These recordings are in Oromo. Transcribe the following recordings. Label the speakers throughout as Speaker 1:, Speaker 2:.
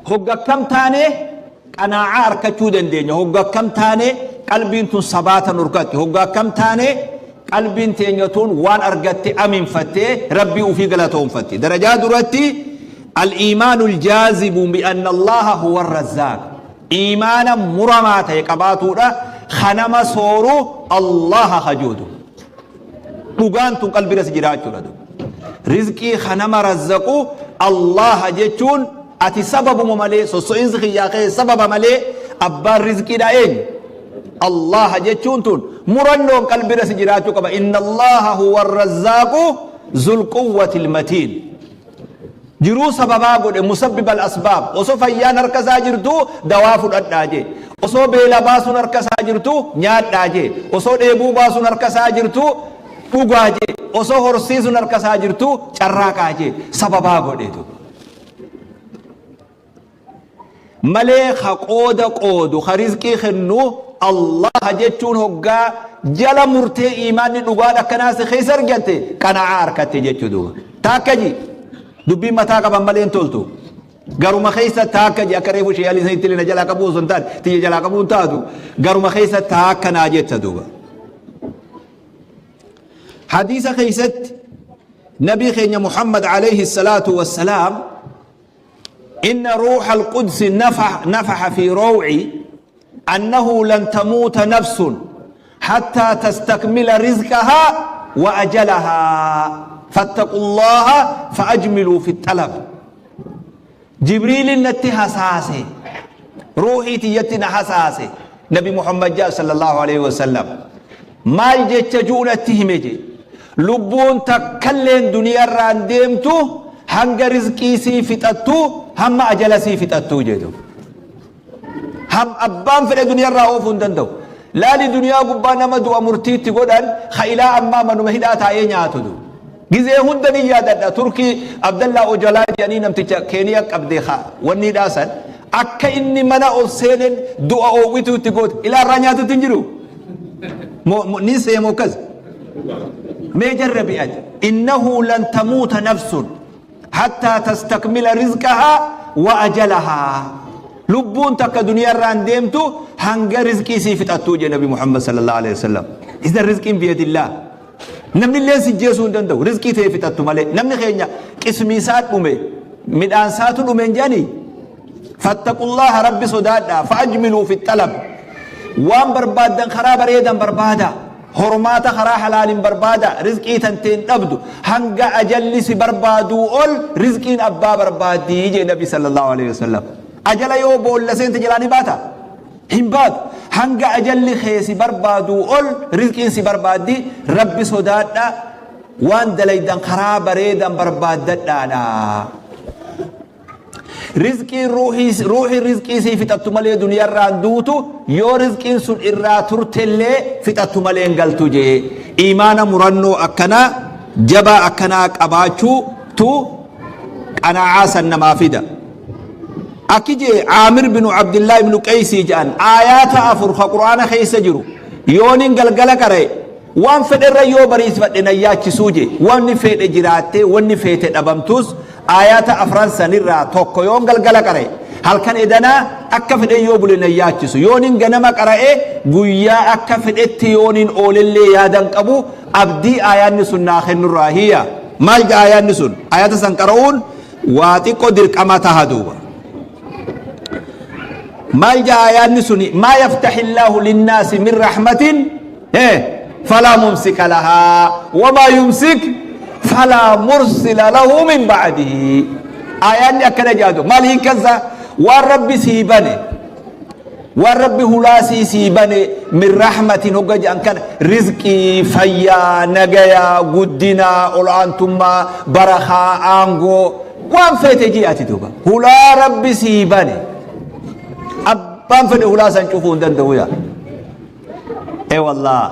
Speaker 1: Hogga akkam taane qanaa'aa arkachuu dandeenya? Hogga akkam taane qalbiin tun sabaata nurkatti? Hogga akkam taane qalbiin teenya tun waan argatte aminfattee Rabbii ufii galatoonfatti? Darajaa duratti, al-iimaanu al-jaazimu bi anna Allaaha huwa ar-razzaaq. Iimaana muramaa ta'e qabaatuudha, ka nama sooru Allaaha ka juudu. Dhugaan tun qalbirra si jiraachuudha. Rizqii ka nama razzaqu Allaaha jechuun, ati sababuma malee, sosso'insi kiyyaa kee sababa malee, abbaan rizqiidha eenyu? Allaaha jechuun tun murannoon qalbirra si jiraachuu qaba. Inna Allaaha huwa arrazzaaqu zul quwwatil matiin. Jiruu sababaa godhe, musabbibal asbaab. Osoo fayyaan harka isaa jirtuu dawaa fudhadhaa jee. Osoo beela baasuun harka isaa jirtuu nyaadhaa jee. Osoo dheebuu baasuun harka isaa jirtuu dhugaa jee. Osoo horsiisuun harka isaa jirtuu carraaqaa jee. Sababaa godheetu. Malee ka qooda qoodu, ka rizqii kennu Allaha jechuun hoggaa jala murtee iimaanni dhugaan akkanaa si keessa argatte, qana'aa arkatte jechuu duuba. Taakka ji dubbiin mataa qaban malee hin toltu. Garuma keessa taakka ji, akka reefu shee alii sanitti illee na jalaa qabuu osoo hin taane, tiyya jalaa qabuu hin taatu, garuma keessa taakka naa jetta duuba. Hadiisa keessatti Nabii keenya Muhammad alayhi salaatu wassalaam, inna ruuha alqudsi nafaha fi raw'i annahu lan tamuuta nafsun hattaa tastakmila rizqahaa wa ajalahaa, fattaqullaha fa'ajmiluu fi xalab. Jibriilin natti hasaase, ruuhii tiyyatti na hasaase. Nabi Muhammad jaa sallallahu alaihi wasallam, maal jecha ju'u natti hime je? Lubbuun takkalleen duniyarraan deemtu hanga rizqii sii fixattu, hamma ajala sii fixattu jedhu. Ham abbaan fedhe duniyarraa oofuu hin danda'u. Laali, duniyaa gubbaa nama du'a murtiitti godhan ka ilaa ammaa manuma hidhaa taa'ee nyaatu du. Gizee hunda ni yaadadha. Turkii Abdallaa Ojalaa jedhanii namticha Keeniyaa qabde ka wanni hidhaa san akka inni mana ol seenen du'a oowwituu itti goote, ilaa irraa nyaatutti hin jiru. Ni seemu akkas. Mee jarrabi ati. Innahu lan tamuuta nafsun hattaa tastakmila rizqahaa wa ajalahaa. Lubbuun takka duniyaa irraan deemtu hanga rizqii sii fixattuu jee Nabi Muhammad sallallahu alaihi wasallam. Idan rizqiin biyadillaah. Namni illee si jeesuu hin danda'u rizqii ta'e fixattu malee. Namni keenya qismii isaa dhume, midhaan isaatu dhume hin jedhanii. Fattaqullaha, Rabbi sodaadhaa, fa'ajmiluu fi xalab. Waan barbaaddan karaa bareedan barbaada. Hormaata karaa halaalin barbaada. Rizqii tanteen dhabdu hanga ajalli si barbaaduu ol rizqiin abbaa barbaaddii jee Nabi sallallahu alaihi wasallam. Ajala yoo boolla seente jalaa ni baata? Hin baatu. Hanga ajalli kee si barbaaduu ol rizqiin si barbaaddi. Rabbi sodaadha, waan dalaydan karaa bareedan barbaaddadhaadha. Rizqiin ruuhii, ruuhiin rizqii sii fixattu malee duniyarraan duutu, yoo rizqiin sun irraa turtellee fixattu malee hin galtu jee. Iimaana murannoo akkanaa jabaa akkanaa qabaachuu tu qanaa'aa san namaa fida. Akki jee Aamir binu Abdillaa ibnu Qeysii jedhan, aayaata afur ka Qur'aana keessa jiru yoonin galgala qara'e, waan fedherra yoo bariisfadhe nan yaachisuu jee. Wanni fedhe jiraattee wanni feete dhabamtus, aayaata afran sanirraa tokko yoon galgala qara'e, halkan edanaa akka fedhe yoo bule nan yaachisu. Yoonin ganama qara'e, guyyaa akka fedhetti yoonin oolellee yaadan qabu, abdii aayaanni sun naa kennurraa hiya. Maal jedha aayaanni sun? Aayaata san qara'uun waa xiqqoo dirqama taha duuba. Maal jedha aayaanni suni? Maa yaftahillaahu linnaasi min rahmatin falaa mumsika lahaa, wamaa yumsik falaa mursila lahu min ba'dihi. Aayaanni akkana jedhatu maal hiikkansa? Waan Rabbi sii bane, waan Rabbi hulaa sii bane, min rahmatin hogga jedhan kana, rizqii, fayyaa, nagayaa, guddinaa, ol'aantummaa, barakaa, aangoo, waan feete ji'ati duuba. Hulaa Rabbi sii bane abbaan fedhe hulaa san cufuu hin danda'u. Yaa ee wallaah,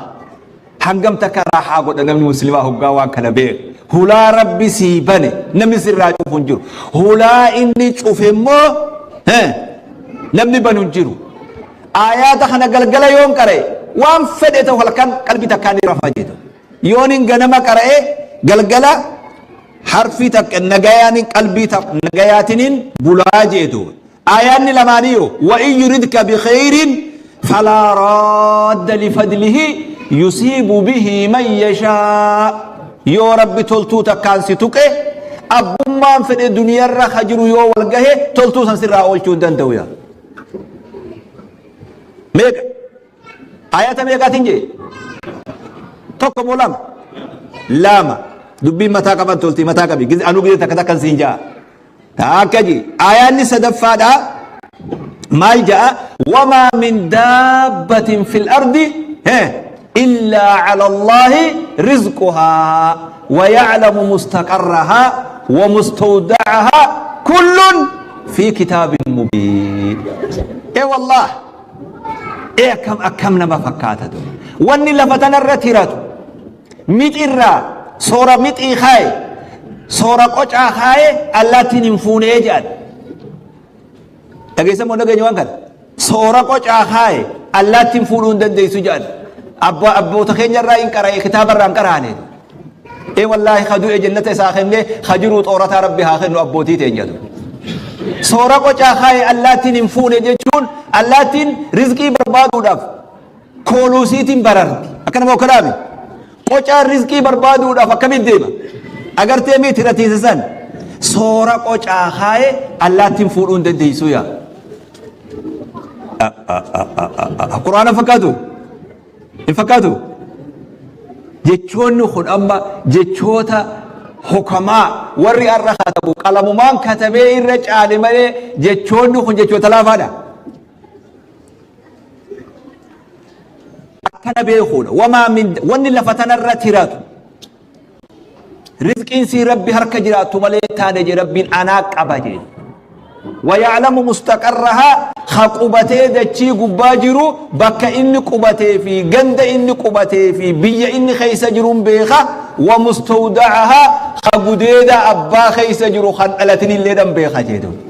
Speaker 1: hangam takka raaxaa godha namni muslimaa hoggaa waan kana beeku. Hulaa Rabbi sii bane namni sirraa cufu hin jiru. Hulaa inni cufe immoo namni banu hin jiru. Aayaata kana galgala yoon qara'e, waan fedhe ta'u halkan qalbii takkaan ni rafa jedhu. Yoon hin ganama qara'e, galgala harfii takka nagayaanin qalbii nagayaatiniin bulaa jedhu. Aayaanni lamaaniyo wa in yuridka bikhayrin falaa raadda lifadlihi yusiibu bihi man yashaa. Yoo Rabbi toltuu takkaan si tuqe, abbummaan fedhe duniyarra ka jiru yoo wal gahe toltuu san sirraa oolchuu hin danda'u yaa. Meeqa? Ayata meeqaatiin jee? Tokko moo lama? Lama. Dubbiin mataa qaban tolti, mataa qabi. Anuu gizee takka takkan siin ja'a. Takka jee. Ayaanni sadaffaadha. Maal ja'a? Wamaa min daabbatin fil ardi illaa cala Allaahi rizquhaa wa ya'lamu mustaqarrahaa wa mustawda'ahaa kullun fi kitaabin mubiin. Ee wallaah. Ee akkam akkam nama fakkaata ture. Wanni lafa tanarra tiratu mixirraa soora mixii kaaye, soora qocaa kaaye allaattiin hin fuunee jedhan. Dhageessan moo dhageenya waan kana? Soora qocaa kaaye allaattiin fuudhuu hin dandeessu jedhan. Abbaa abboota keenya irraa hin qara'e, kitaaba irraa hin qaraane. Ee wallaahi, ka du'e jannata isaa kennee, ka jiruu xoorataa Rabbi haa kennu abbootii teenyatu. Soora qocaa kaaye allaattiin hin fuune jechuun, allaattiin rizqii barbaaduudhaaf kooluusiitiin bararti. Akkana moo akkanaami? Qocaan rizqii barbaaduudhaaf akkamitti deema? Agartee miti ratiisa san. Soora qocaa kaaye allaattiin fuudhuu hin dandeessu yaa. Quraana fakkaatu? Hin fakkaatu? Jechoonni kun amma jechoota hukamaa warri har'a katabu qalamumaan katabee irra caale malee jechoonni kun jechoota laafaadha. Akkana beekuudha. Wamaa min wanni lafa tanarra tiratu Rizqiin sii Rabbi harka jiraattu malee taane je Rabbiin anaa qaba jee. Waya'lamu mustaqarrahaa, ka qubatee dachii gubbaa jiru, bakka inni qubatee fi ganda inni qubatee fi biyya inni keessa jiruun beeka. Wa mustawda'ahaa, ka gudeeda abbaa keessa jiru kan dhalatinillee dhan beeka jee duuba.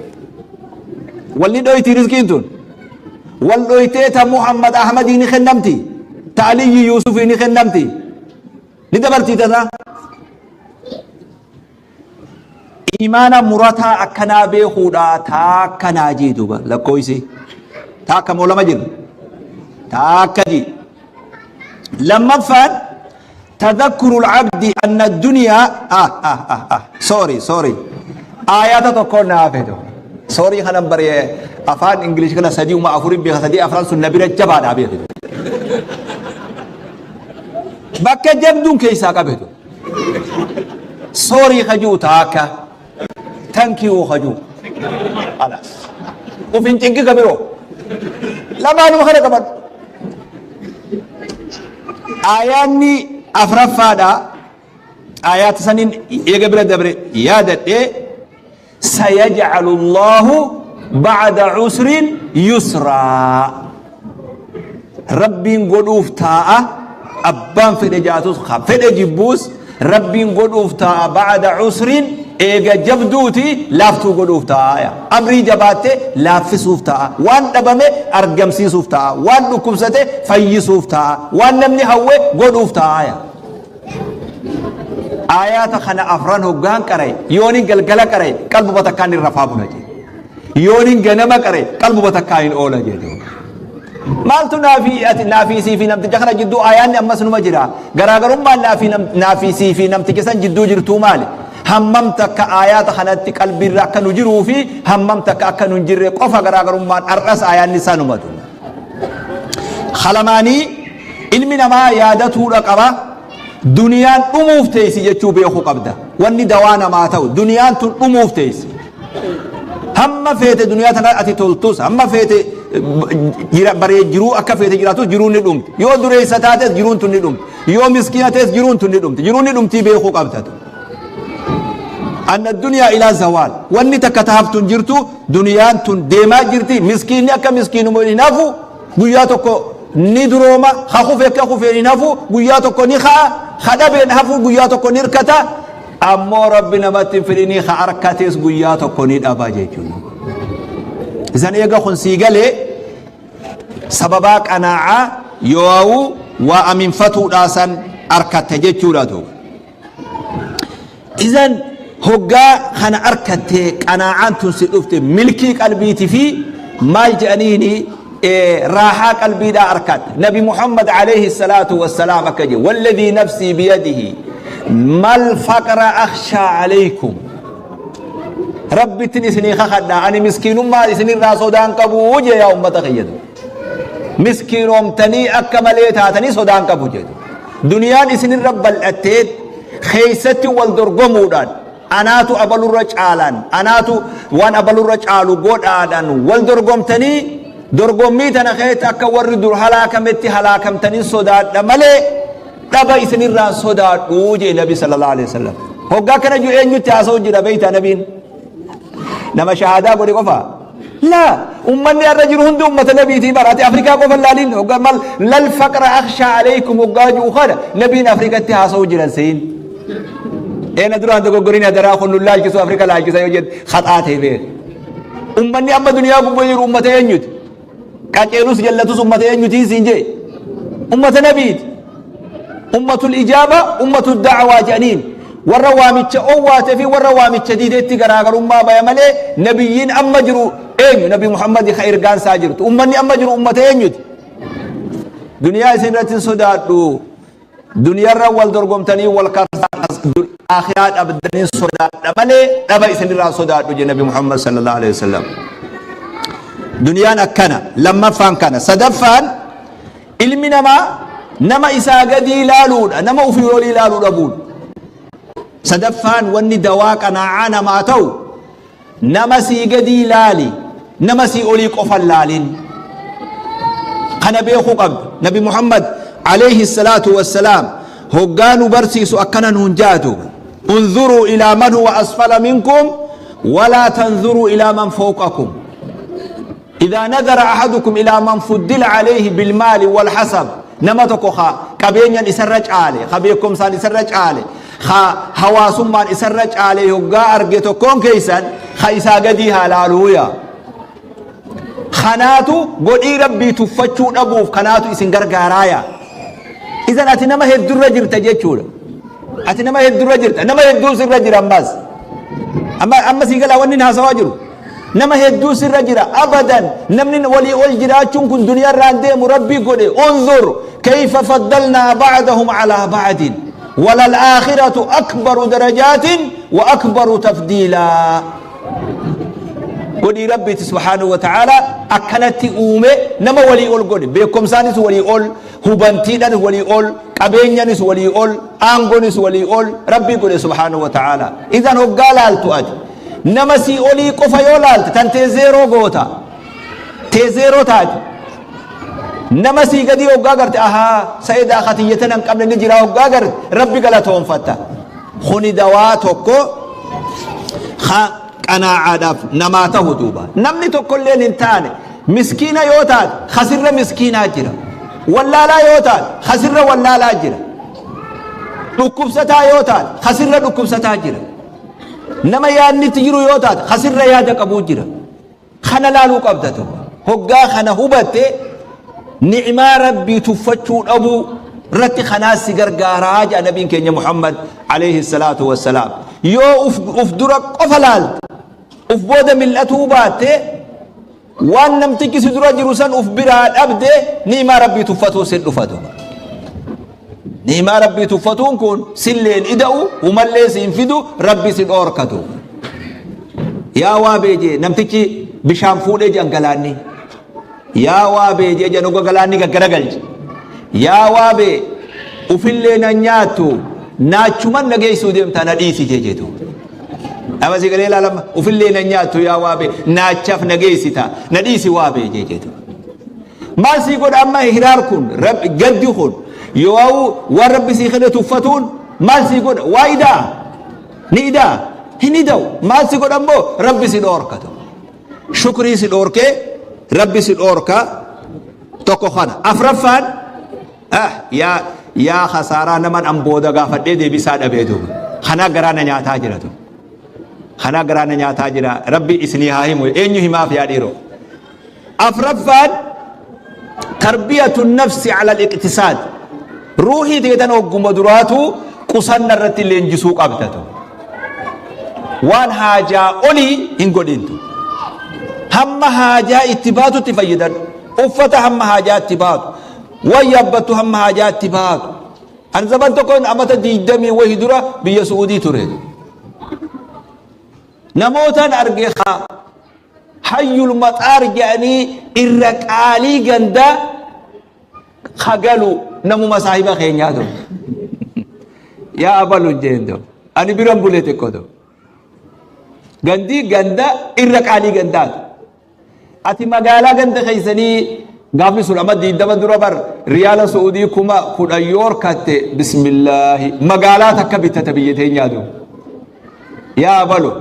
Speaker 1: Walli dhoyti rizqiin tun. Wal dhoytee ta Muhammad Ahmadii ni kennamti. Ta Aliyyi Yuusufii ni kennamti. Ni dabartii tana. Imaana murataa akkanaa beekuudha taakka naa jee duuba lakkoofsi. Taakka moo lama jiru? Taakka jee. Lammaffaan, tadhakkuru al-abdi anna ad-dunya, ah ah ah ah, sorry sorry, ayata tokko naa feetu. Sorry, kanan bare afaan English kana sadii uma afurin beeka, sadii afran sun na bira jabaadha beekitu. Bakka jabduun keessaa qabetu. Sorry kajuu taakka. Thank you kajuu. Alas. Uf hin cinqi ka biroo. Lamaanuma kana qabadhu. Aayaanni afraffaadha. Aayaata saniin eega bira dabre yaadadhee, sayaj'alu Allahu ba'da usrin yusraa. Rabbiin godhuuf taa'a, abbaan fedhe jaatus ka fedhe jibbuus, Rabbiin godhuuf taa'a, ba'da usrin, eega jabduuti laaftuu godhuuf taa'a. Amrii jabaatte laaffisuuf taa'a, waan dhabame argamsiisuuf taa'a, waan dhukkubsate fayyisuuf taa'a, waan namni hawwe godhuuf taa'a. Aayaata kana afran hoggaan qara'e, yoonin galgala qara'e qalbuma takkaan hin rafaa bula jedhe. Yoonin ganama qara'e qalbuma takkaan hin oola jedhe. Maaltu naafii ati naafii sii fi namticha kana jidduu aayaanni ammas numa jira. Garaagarummaan naafii naafii sii fi namticha san jidduu jirtuu maali? Hammam takka aayaata kanatti qalbiirra akka nu jiruu fi hammam takka akka nu hin jirre qofa garaagarummaan, har'as aayaanni isaa numatu. Kalamaanii ilmi namaa yaadatuudha qaba. Duniyaan dhumuuf teessi jechuu beekuu qabda. Wanni dawaa namaa ta'u, duniyaan tun dhumuuf teessi. Hamma feete duniyaa tana ati toltus, hamma feete baree jiruu akka feete jiraatus, jiruun ni dhumti. Yoo dureessa taates jiruun tun ni dhumti. Yoo miskiina ta'es jiruun tun ni dhumti. Jiruun ni dhumtii beekuu qabda. Anna duniyaa ilaa zawaal. Wanni takka taaftu hin jirtu, duniyaan tun deemaa jirti. Miskiinni akka miskiinuma hin hafu, guyyaa tokko ni durooma. Ha kufe akka kufeen hin hafu, guyyaa tokko ni ka'a. Ha dhabeen hafu, guyyaa tokko ni hirkata. Ammoo Rabbi namatti hin fedhinii, ha harkatees guyyaa tokko ni dhaba jechuudha. Isan eega kun sii galee, sababaa qanaa'aa yoo waa aminfatuudhaa san harkatte jechuudha duuba. Izan Hoggaa kana arkatte, qanaa'aan tun si dhufte, milkii qalbiiti fi maal jedhaniini, raahaa qalbiidhaa arkatte. Nabi Muhammad alayhi salaatu wassalaam akka jedhe: walladhii nafsii biyadihi mal faqra akhshaa alaykum, Rabbittin isinii kakadha, ani miskiinummaa isinirraa sodaan qabu jee. Yaa ummata kiyyatu, miskiinoomtanii akka malee taatanii sodaan qabu jedhu. Duniyaan isinirra bal'attee keessatti wal dorgomuudhaan, anaatu abalurra caalaan, anaatu waan abalurra caalu godhaadhaan wal dorgomtanii, dorgommii tana keessatti akka warri dur halaakametti halaakamtanii sodaadha malee dhaba isinirraan sodaadhu jee Nabi sallallahu alaihi wasallam. Hoggaa kana jiru eenyutti haasa'u jira beeyta? Nabiin nama shahaadaa godhe qofa laa, ummanni har'a jiru hundi ummata nabiitii bara. Ati Afrikaa qofa laalin. Hoggaa mal lal faqra akhshaa alaykum hoggaa jiru kana nabiin Afrikatti haasa'u jiran seyin. Eena duraan dogoggorin hadaraa, kun nu laalchisu, Afrika laalchisa yoo jette haxaa ta'e beek. Ummanni amma duniyaa gubbaa jiru ummata eenyuti? Qaceelus jallatus ummata eenyuti siin jee? Ummata nabiiti. Ummatul ijaaba, ummatul da'waa jedhaniin. Warra waamicha owwaate fi warra waamicha diideetti garaagarummaa baya malee nabiyyiin amma jiru eenyu? Nabi Muhammad ka ergaan isaa jirtu. Ummanni amma jiru ummata eenyuti? Duniyaa isin irratti hin sodaadhu. Duniyaarra wal dorgomtanii wal akhiraa dhabdanii sodaadha malee dhaba isinirraa sodaadhu jedhe Nabi Muhammad sallallahu alaihi wasallam. Duniyaan akkana. Lammaffaan kana. Sadaffaan, ilmi namaa nama isaa gadii ilaaluudha, nama ofii olii ilaaluu dhabuudha. Sadaffaan wanni dawaa qanaa'aa namaa ta'u, nama sii gadii ilaali, nama sii olii qofa laalin. Kana beekuu qabda. Nabi Muhammad alayhi salaatu wassalaam hoggaa nu barsiisu akkana nuun jaatu: unzuruu ilaa man huwa asfala minkum walaa tanzuruu ilaa man fawqakum. إذا نظر أحدكم إلى من فضل عليه بالمال والحسب، nama tokko ka qabeenyan isarra caale, ka beekumsaan isarra caale, ka hawaasummaan isarra caale hoggaa arge tokkoon keeysan, ka isaa gadii haa laaluuya. Kanaatu godhii Rabbii tuffachuu dhabuuf kanaatu isin gargaaraaya. Idan ati nama heddurra jirta jechuudha. Ati nama heddurra jirta, nama hedduu sirra jira. Ammas amma amma sii galaa wanni haasawaa jiru? Nama hedduu sirra jira. Abadan namni walii ol jiraachuun kun duniyaa irraan deemu Rabbii godhe: unzur kayfa faddalnaa ba'dahum alaa ba'din walalaakhiratu akbaru darajaatin wa akbaru tafdiilaa. Godhii Rabbiiti subhaanahu wa ta'ala akkanatti uume, nama walii ol godhe. Beekumsaanis walii ol, hubantiidhanis walii ol, qabeenyanis walii ol, aangoonis walii ol Rabbii godhe subhaanahu wa ta'ala. Idan hoggaa laaltu, ati nama sii olii qofa yoo laalte, tan tee zeeroo goota, tee zeeroo taate. Nama sii gadii hoggaa garte, ahaa, sa'idaa katiyyatan hin qabne ni jira hoggaa garte, Rabbi galatoonfatta. Kuni dawaa tokko ha qanaacaadhaaf namaa tahu. Duuba namni tokkolleen hin taane, miskiina yoo taate kasirra miskiinaa jira, wallaalaa yoo taate kasirra wallaalaa jira, dhukkubsataa yoo taate kasirra dhukkubsataa jira, nama yaadnitti jiru yoo taate kasirra yaada qabuu jira. Kana laaluu qabda tokko. Hoggaa kana hubatte, ni'maa Rabbii tuffachuu dhabuu irratti kanaas si gargaaraa jedha nabiin keenya Muhammad alayhi salaatu wassalaam. Yoo uf dura qofa laalte, uf booda mil'atuu baatte, waan namtichi si dura jiru san uf biraa dhabde, ni'maa Rabbii tuffatuu sin dhufatu. Ni'maa Rabbii tuffatuun kun silleen ida'u, humallee siin fidu, Rabbi si dhoorkatu. Yaa waa beejee namtichi bishaan fuudhee jedhan galaanni. Yaa waa beejee jedhan oga galaanni gaggaragalche. Yaa waa bee, ufillee nan nyaattu, naachuman na geessuu deemtaa, na dhiisi jeetu. Nama si galee ilaalama, ufillee nan nyaattu, yaa waa bee, naachaaf na geessita, na dhiisi waa bee jeetu. Maal sii godha amma hiraar kun, gaddi kun, yoo waan Rabbi sii kenne tuffatuun maal sii godha? Waa idaa ni idaa hin ida'u. Maal si godha immoo? Rabbi si dhoorkatu, shukrii si dhoorkee Rabbi si dhoorka. Tokko kana. Afraffaan, yaa yaa khasaaraa naman an booda gaafadhee deebisaa dhabee duuba kanaa garaa na nyaataa jira tu, kanaa garaa na nyaataa jira. Rabbi isinii haa himu, eenyu himaaf yaa dhiiroo? Afraffaan, tarbiyatu nafsi ala al-iqtisaad. Ruuhii teetan hogguma duraatu qusanna irratti leenjisuu qabda. Waan haajaa olii hin godhintu. Hamma haajaa itti baatutti fayyadadhu. Uffata hamma haajaa itti baatu. Waan yaabbattu hamma haajaa itti baatu. An zaman tokkoon amata diigdamii wahi dura biyya Su'uudii ture. Namootaan arge haa hayyul maxaar jedhanii irra qaalii gandaa ka galu namuma saahiba keenyaa ture. Yaa abalu jeen ta'u. Ani biran bulee xiqqoo ta'u. Gandii ganda irra qaalii gandaati. Ati magaalaa ganda keessanii gaafni sun amma 20 dura bar riyaala Su'uudii 10,000 yoo horkatte bismillaahi magaalaa takka bittata biyya teenyaa dur. Yaa abalu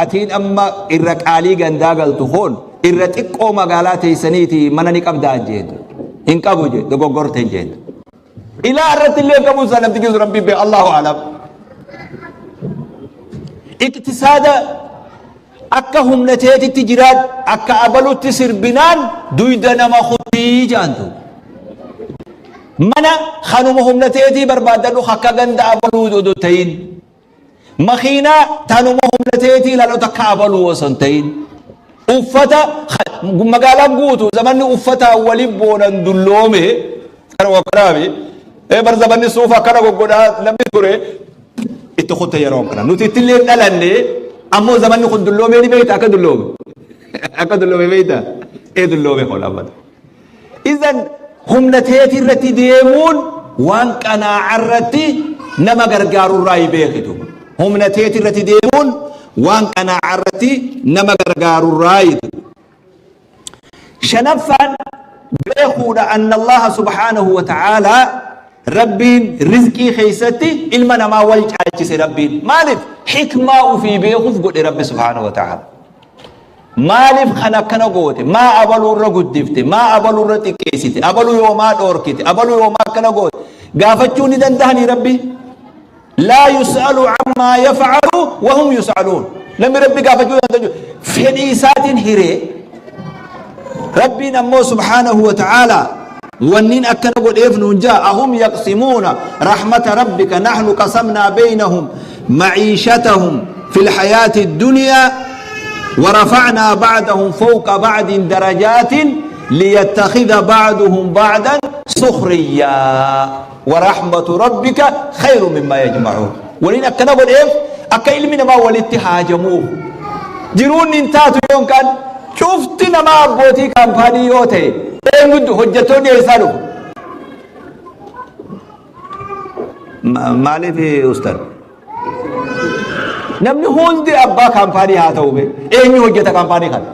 Speaker 1: atiin amma irra qaalii gandaa galtu kun irra xiqqoo magaalaa teessaniiti mana ni qabdaa jeen. Hin qabu jeen dogoggorte jeen. Ilaa irratti illee qabu isaa namti geessu rabbiin beeka Allahu alam. Iqtisaada akka humna teetitti jiraadhu akka abalutti sirbinaan duyda nama kutii jaantu. Mana kanuma humna teetii barbaaddadhu akka ganda abaluu odoo ta'in. Makiinaa tanuma humna teetii ilaalu takka abaluu osoo hin ta'in. Uffata magaalaan guutu zamanni uffataa wali boonan dulloome kana wakkanaami. Ee bar zamanni suufa akkana goggodhaa namni ture itti kutte yeroo kana. Nuti itti illee dhalanne ammoo zamanni kun dulloomee ni beekta akka dulloome. Akka dulloome beekta. Ee dulloome kun ammata. Izan humna teetii irratti deemuun waan qanaa'a irratti nama gargaaru irraa hin beekitu. Humna teetii irratti deemuun waan qanaa'a irratti nama gargaaru irraa hitu. Shanaffaan beekuudha anna Allaha subhaanahu wa ta'aalaa Rabbiin rizqii keessatti ilma namaa wal caalchise Rabbiin. Maaliif? Hikmaa ufii beekuuf godhe Rabbi subhaanahu wa ta'aalaa. Maaliif kan akkana goote? Maa abaluu irra guddifte? Maa abaluu irra xiqqeessite? Abaluu yoo maa dhoorkite? Abaluu yoo maa akkana goote? Gaafachuu ni dandahanii Rabbi? Laa yus'alu ammaa yaf'alu wa hum yus'aluun. Namni Rabbi gaafachuu danda'u fedhii isaatiin hiree. Rabbiin ammoo subhaanahu wa ta'aalaa wannin akkana godheef nuun jaa ahum yaqsimuuna rahmata rabbika nahnu qasamnaa beynahum maciishatahum fil hayaati dunyaa ورفعنا بعدهم فوق بعد درجات ليتخذ بعضهم بعضا سخريا ورحمة ربك خير مما يجمعون ولين أكنا قول إيه أكا علمنا ما ولدت هاجموه jiruun hin taatu yoon kan cufti nama abbootii kaampaanii yoo ta'e eenyutu hojjettoonni eessaa dhufu? Maaliif ustad? Namni hundi abbaa kaampaanii haa ta'u bee eenyu hojjeta kaampaanii kana?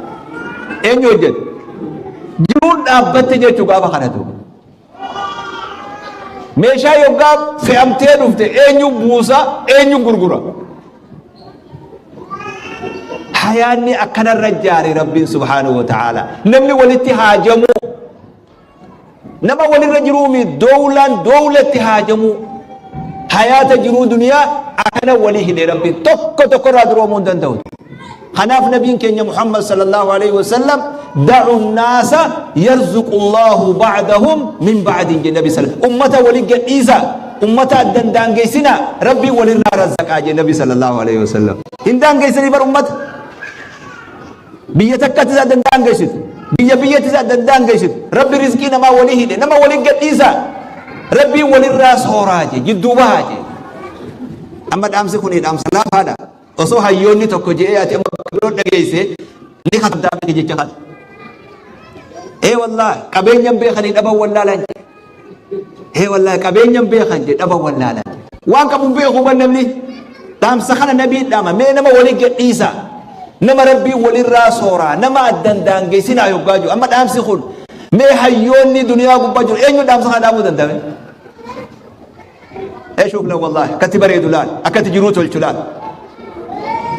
Speaker 1: Eenyu hojjeta? Jiruun dhaabbatte jechuu gaafa kanatu. Meeshaa yoggaa fe'amtee dhufte eenyu buusa eenyu gurgura? Hayaanni akkanarra jaare Rabbiin subhaanahu wa ta'ala. Namni walitti haajamuu Nama walirra jiruumi dowlaan dowlatti haajamuu. Hayaata jiruu duniyaa akkana walii hidhe Rabbiin tokko tokko irraa duroomuu hin danda'u. Kanaaf nabiin keenya Muhammad sallallahu alaihi wasallam da'u naasa yarzuqu Allahu ba'dahum min ba'din jedhe nabi sallallahu ummata walii gadhiisa ummata addan daangeessina Rabbiin walirraa razzaqaa jedhe nabi sallallahu alaihi wasallam. Hin daangeessanii bar ummata. Biyya takkatti isaa danda'an geessitu. Biyya biyyatti isaa danda'an geessitu. Rabbi rizqii namaa walii hidhe. Nama walii gadhiisa. Rabbiin walirraa sooraa jee. Jidduu bahaa jee. Amma dhaamsi kun dhaamsa laafaadha. Osoo hayyoonni tokko je'ee ati amma bakka biroo dhageesse ni katabdaa beeki jecha kana. Ee wallaahi qabeenyan beekanii dhaban wallaalan jee. Ee wallaahi qabeenyan beekan jee dhaban wallaalan. Waan qabu hin beeku ban namni. Dhaamsa kana nabiin dhaama. Mee nama walii gadhiisa. Nama rabbiin walirraa sooraa. Nama addan daangeessinaa yoggaa jiru. Amma dhaamsi kun mee hayyoonni duniyaa gubbaa jiru eenyu dhaamsa kana dhaamuu danda'ame? Ee shuuf la wallaahi akkatti bareedu laal akkatti jiruu tolchu laal.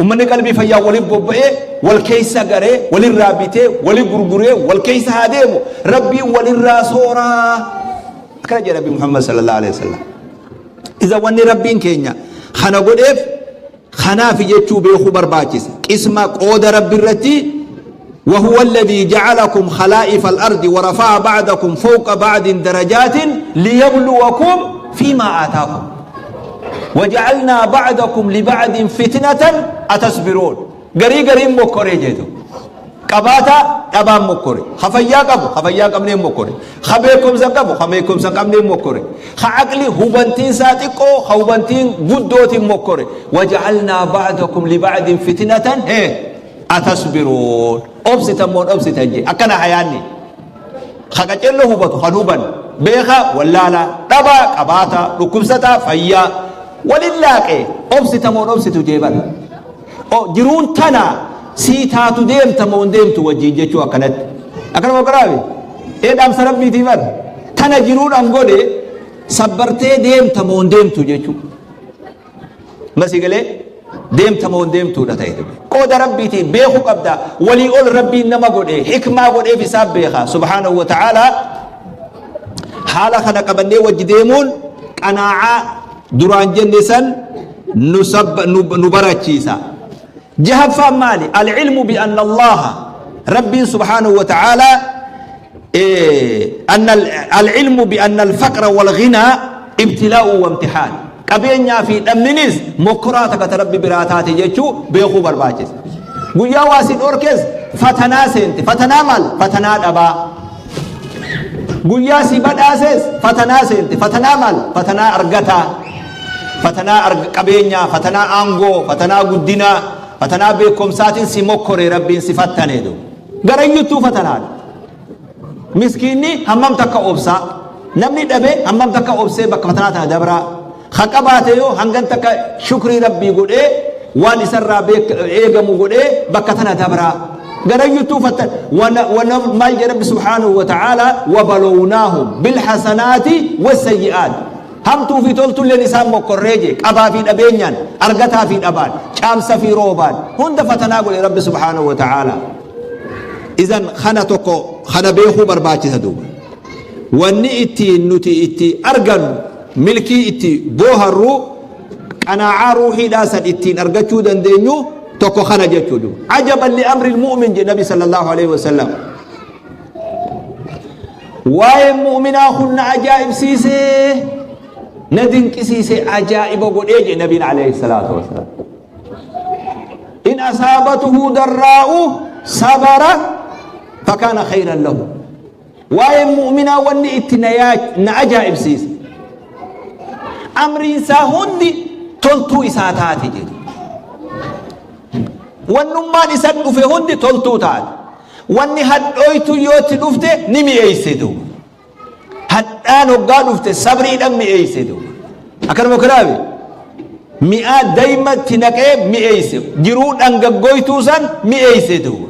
Speaker 1: Ummanni qalbii fayyaa waliin bobba'ee wal keessa garee walirraa bitee wali gurguree wal keessa haa deemu rabbiin walirraa sooraa. Akkana jedha Rabbi Muhammad sallallahu alaihi wasallam. Iza wanni rabbiin keenya kana godheef kanaaf jechuu beekuu barbaachisa. Qisma qooda rabbi irratti وهو الذي جعلكم خلائف الأرض ورفع بعضكم فوق بعض درجات ليبلوكم فيما آتاكم. Waja'alnaa ba'dakum liba'din fitnatan atasbiruun. Garii gariin mokkoree jeetu. Qabaataa dhabaan mokkore. Ka fayyaa qabu ka fayyaa hin qabneen mokkore. Ka beekumsa qabu ka beekumsa hin qabneen mokkore. Ka aqli hubantiin isaa xiqqoo ka hubantiin guddootiin mokkore. Waja'alnaa ba'dakum liba'din fitnatan hee atasbiruun. Obsitan moo hin obsitan jee. Akkana hayaanni. Ka qacello hubatu kan hubanne. Beekaa wallaalaa. Dhabaa qabaataa. Dhukkubsataa fayyaa. Walin laaqee obsita moo hin obsitu jee bara. O jiruun tana sii taatu deemta moo hin deemtu wajjiin jechuu akkanatti. Akkana moo akkanaa Ee dhaamsa rabbiitii bar. Tana jiruun an godhe sabbartee deemta moo hin deemtu jechuu. Masii galee deemta moo hin deemtuudha ta'e. Qooda rabbiitii beekuu qabda. Walii ol rabbiin nama godhe hikmaa godheef isaa beeka. Subhaanahu wa ta'aalaa haala kana qabannee wajji deemuun qanaacaa duraan jenne san nu barachiisa. Jahaffaan maali? Al-ilmu bi anna Allaha Rabbiin subhaanahu wa ta'aalaa anna al-ilmu bi anna al-faqra wal ghinaa ibtilaa'u wa imtihaan. Qabeenyaa fi dhabninis mokkoraa takka ta Rabbi biraa taate jechuu beekuu barbaachisa. Guyyaa waa si dhorkes fatanaa seente. Fatanaa maal? Fatanaa dhabaa. Guyyaa si badhaases fatanaa seente. Fatanaa maal? Fatanaa argataa. Fatanaa qabeenyaa, fatanaa aangoo, fatanaa guddinaa, fatanaa beekumsaatiin si mokkore Rabbiin si fattane du. Garayyuttuu fatanaadha. Miskiinni hammam takka obsaa. Namni dhabe hammam takka obsee bakka fatanaa tana dabraa. Ka qabaate yoo hangan takka shukrii Rabbii godhee waan isarraa eegamu godhee bakka tana dabraa. Garayyuttuu fattan maal jedhe Rabbi subhaanahu wa ta'aalaa wabalownaahum bilhasanaati wasayyi'aat. Hamtuu fi toltulleen isaan mokkorree jee qabaa fi dhabeenyaan argataa fi dhabaan caamsa fi roobaan hunda fatanaa godhe Rabbi subhaanahu wa ta'aalaa. Izan kana tokko kana beekuu barbaachisa duuba. Wanni ittiin nuti itti argannu milkii itti booharru qanaacaa ruuhiidhaa san ittiin argachuu dandeenyu tokko kana jechuu duuba. Ajaban li amri mu'min jedhe Nabi sallallahu alaihi wasallam. Waa'een mu'minaa kun na ajaa'ibsiisee na dinqisiisee ajaa'iba godhee jedhe Nabiin alayhi salaatu wasalaam. In asaabatuhu darraa'u sabara fakaana khayran lahu. Waa'een mu'minaa wanni itti na ajaa'ibsiise. Amriin isaa hundi toltuu isaa taate jedhe. Wannummaan isa dhufe hundi toltuu taate. Wanni hadhooytu yoo itti dhufte ni mi'eeyse duuba. Hadhaan hoggaa dhufte sabriidhaan mi'eeyse duuba. Akkanuma kanaafi mi'aa dayma itti naqee mi'eeyse. Jiruu dhangaggooytuu san mi'eeyse duuba.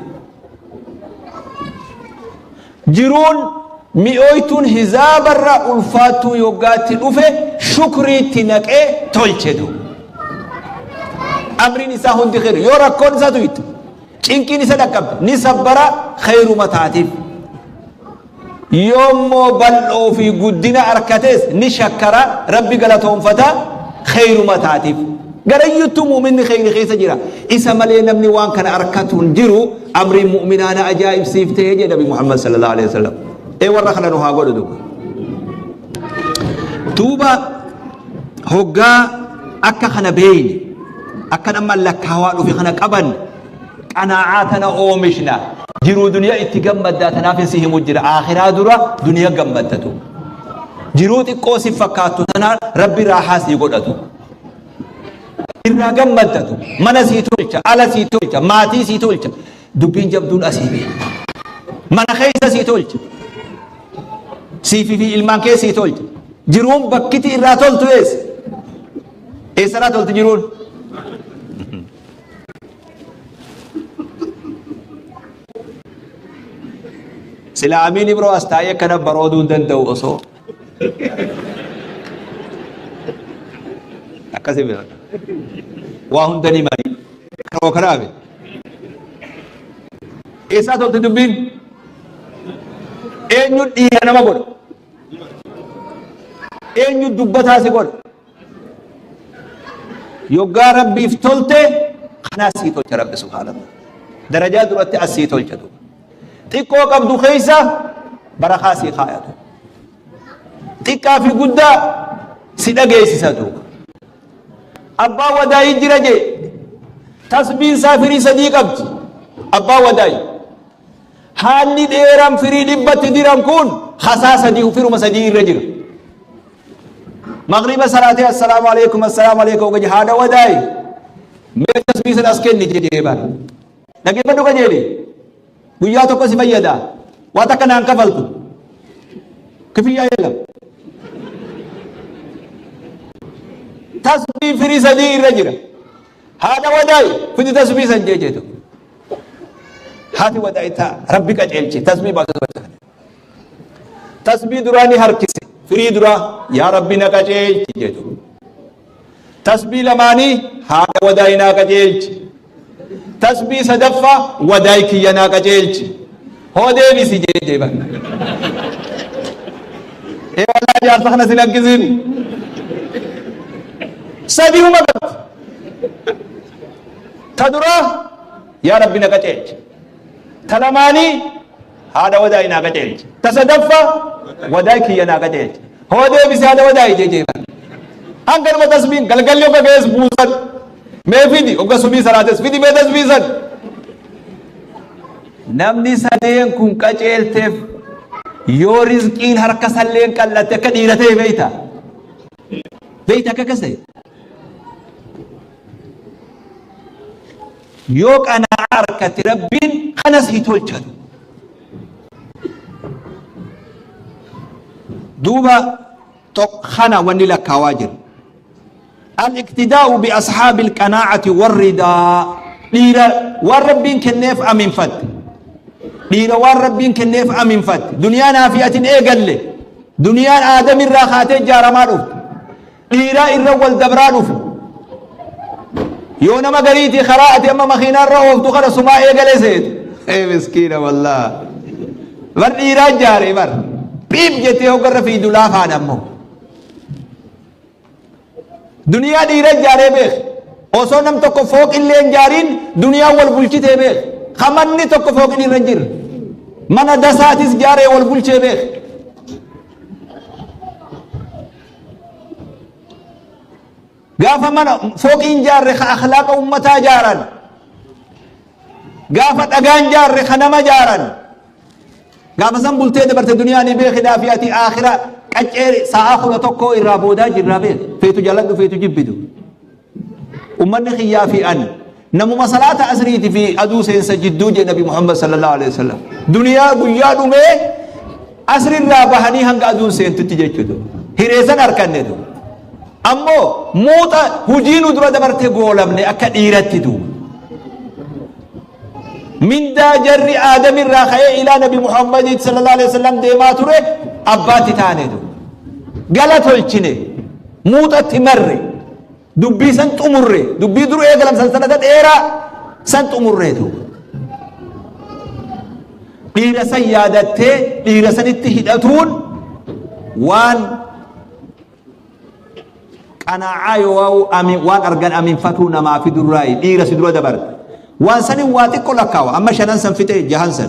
Speaker 1: Jiruun mi'ooytuun hizaabarra ulfaattuu yoggaa itti dhufe shukrii itti naqee tolche duuba. Amriin isaa hundi kheyr. Yoo rakkoon isaa tuyte, cinqiin isa dhaqqabde ni sabbara kheyruma taatiif. Yoommoo bal'oo fi guddina arkates ni shakkara Rabbi galatoonfata kheyruma taatiif. Garayyuttuu mu'minni kheyri keessa jira. Isa malee namni waan kana arkatu hin jiru amriin mu'minaa na ajaa'ibsiifte jedhe Nabi Muhammad sallallahu alaihi wasallam. Ee warra kana nu haa godhu duuba. Duuba hoggaa akka kana beeyne akka amma lakkaawaa dhufe kana qabanne qanaa'aa tana oomishna jiruu duniyaa itti gammaddaa tanaaf si himu jira aakhiraa dura duniyaa gammaddatu jiruu xiqqoo si fakkaattu tana rabbi raahaa sii godhatu irraa gammaddatu mana sii tolcha ala sii tolcha maatii sii tolcha dubbiin jabduun asii beeku mana keessa sii tolcha siifi fi ilmaan kee sii tolcha jiruun bakkiti irraa toltu eessa eessarraa tolti jiruun Sila Amiin Ibroo as taa'ee akkana barooduu hin danda'u osoo. Akkasi bira. Waa hunda ni mari. Karoo kanaafi. Eessaa tolti dubbiin? Eenyu dhiira nama godha? Eenyu dubbataa si godha? Yoggaa Rabbiif tolte kanaa sii tolcha Rabbi subhaanallah. Darajaa duratti as sii tolcha duuba. Xiqqoo qabdu keessa barakaa sii kaaya duuba. Xiqqaa fi guddaa si dhageessisa duuba. Abbaa wadaayii jira jee. Tasbiin isaa firii sadii qabdi. Abbaa wadaayi. Haalli dheeraan firii dhibbatti diran kun hasaa sadii firuma sadii irra jira. Magriba salaatee assalaamu alaikum assalaamu alaikum gaji haadha wadaayi. Mee tasbii san as kenni jedhee bara. Dhaggeeffadhu qajeeli. Guyyaa tokko si fayyada. Waa takka naan kafaltu. Kifiyyaa yelam. Tasbii firii sadii irra jira. Haadha wadaay fidi tasbii san jee jeetu. Haati wadaay taa rabbi qajeelche tasbii baatu Tasbii duraa ni harkise. Firii duraa yaa rabbi na qajeelchi jedhu. Tasbii lamaanii haadha wadaay naa qajeelchi. Tasbii sadaffaa wadaay kiyya naa qajeelchi. Hoo deebisi jee deeban. Ee wallaahi jaarsa kana sin harkisin. Sadihuma qabdi. Ta duraa yaa rabbi na qajeelchi. Ta lamaanii haadha wadaay naa qajeelchi. Ta sadaffaa wadaay kiyya naa qajeelchi. Hoo deebisi haadha wadaay jee jeeban. Hanga dhuma tasbiin galgalli hogga ga'es buusan. Mee fidi hogga subii salaates fidi mee tasbiisan. Namni sadeen kun qaceelteef yoo rizqiin harka salleen qal'atte akka dhiira ta'e beeyta. Beeyta akka akkas ta'e. Yoo qana'aa arkatte Rabbiin kana sii tolchatu. Duuba kana wanni lakkaawaa jiru. Al-iqtidaa'u bi ashaabil qanaa'ati warridaa dhiira waan Rabbiin kenneef aminfatte. Dhiira waan Rabbiin kenneef aminfatte. Duniyaa naafi atin eegalle. Duniyaan aadamirraa kaatee ijaaramaa dhufte. Dhiiraa irra wal dabraa dhufe. Yoo nama gariitii karaa ati amma makiinaa irra ooftu kana sumaa eegale seete. Ee miskiina wallaa. Bar dhiiraa jaare bar. Piip jettee hoggarra fiidu laafaadha ammoo. Duniyaa dhiira ijaaree beek. Osoo nam tokko fooqillee hin jaariin duniyaa wal bulchitee beek. Ka manni tokko fooqin irra hin jirre. Mana dasaatis jaaree wal bulchee beek. Gaafa mana fooqii hin jaarre ka akhlaaqa ummataa jaaran. Gaafa dhagaan jaarre ka nama jaaran. Gaafa san bultee dabarte duniyaa ni beekidhaa fi ati aakhira qaccee sa'aa 11 irraa boodaa jirraa beek. Feetu jaaladhu feetu jibbitu. Ummanni kiyyaa fi ani namuma salaata asriiti fi aduu seensa jidduu jee Nabi Muhammad sallallahu alaihi wasallam. Duniyaa guyyaa dhumee asrirraa bahanii hanga aduun seentutti jechuudha. Hireessan harkannetu. Ammoo muuxa hujii nu dura dabarte goolamne akka dhiiratti duuba. Mindaa jarri Aadam irraa ka'ee ilaa Nabi Muhammadiit sallallahu alaihi wasallam deemaa ture abbaatti taane duuba. Gala tolchine muuxatti marre dubbii san xumurre dubbii dur eegalam sansanata dheeraa san xumurree duuba. Dhiira san yaadattee dhiira sanitti hidhatuun waan Qanaa'aa yoo amin waan argan aminfatuu namaa fidurraayi dhiira si dura dabarte. Waan sanin waa xiqqo lakkaawa amma shanan san fixee jahan san.